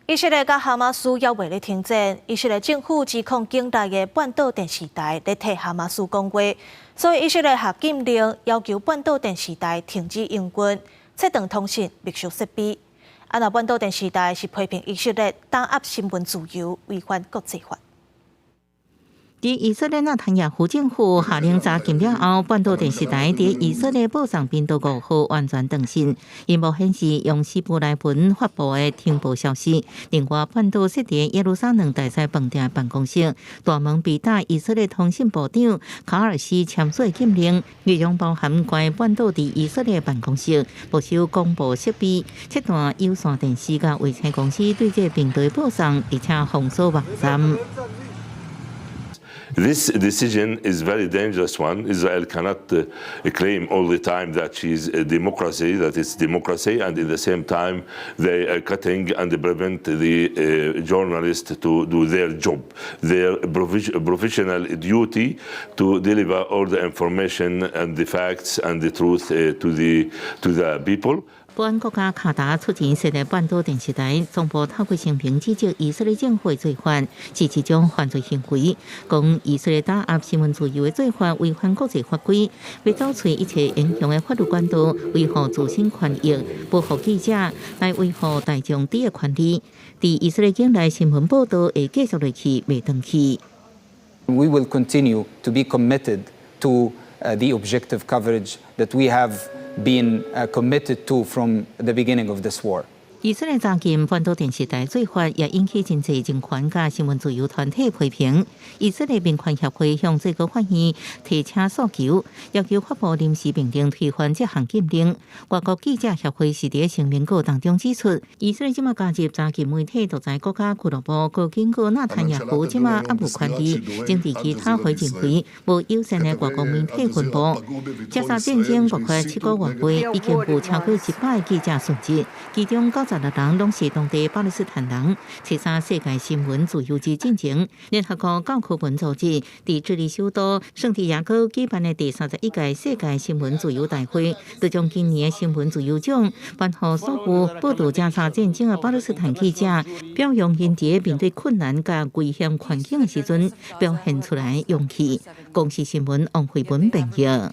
以色列佮哈馬斯猶未咧停戰，以色列政府指控境內的半島電視台咧替哈馬斯講話，所以以色列下禁令要求半島電視台停止營運，切斷通訊、沒收設備。啊，若半島電視台是批評以色列打壓新聞自由，違反國際法。佇以色列納坦雅胡政府下令查禁了後，半島電視台佇以色列播送頻道5號完全斷訊，螢幕顯示用希伯來文發布的停播消息。另外，半島設佇耶路撒冷大師飯店辦公室大門被打以色列通信部長卡爾西簽署的禁令，內容包含關半島佇以色列辦公室沒收廣播設備、切斷有線電視佮衛星公司對這個頻道的播送，而且封鎖網站。 This decision is very dangerous one. Israel cannot claim all the time that she's a democracy, that it's democracy, and at the same time they are cutting and prevent the journalists to do their job, their professional duty to deliver all the information and the facts and the truth to the people. 保安國家卡達出錢設立半島電視台，總部透過聲明指責以色列政府的做法是一種犯罪行為，講以色列打壓新聞自由的做法違反國際法規，欲走揣一切影響的法律管道，維護自身權益，保護記者，來維護大眾佇的權利。佇以色列境內新聞報導會繼續落去，袂斷去。 We will continue to be committed to the objective coverage that we have been committed to from the beginning of this war. 以色列查禁半島電視台做法，也引起真濟人權佮新聞自由團體批評。以色列民權協會向最高法院提請訴求，要求發布臨時命令推翻這項禁令。外國記者協會是佇聲明稿當中指出，以色列這馬加入查禁媒體獨裁國家俱樂部，閣警告納坦雅胡這馬猶無權利針對其他非認為無友善的外國媒體分布。加沙戰爭爆發7個外月，已經有超過100個記者殉職，其中96人攏是當地巴勒斯坦人。七三世界新聞自由日進前，聯合國教科文組織佇智利首都聖地亞哥舉辦的第31屆世界新聞自由大會，就將今年的新聞自由獎頒予所有報導加沙戰爭的巴勒斯坦記者，表揚𪜶佇面對困難佮危險環境的時陣，表現出來勇氣。公視新聞王慧文編譯。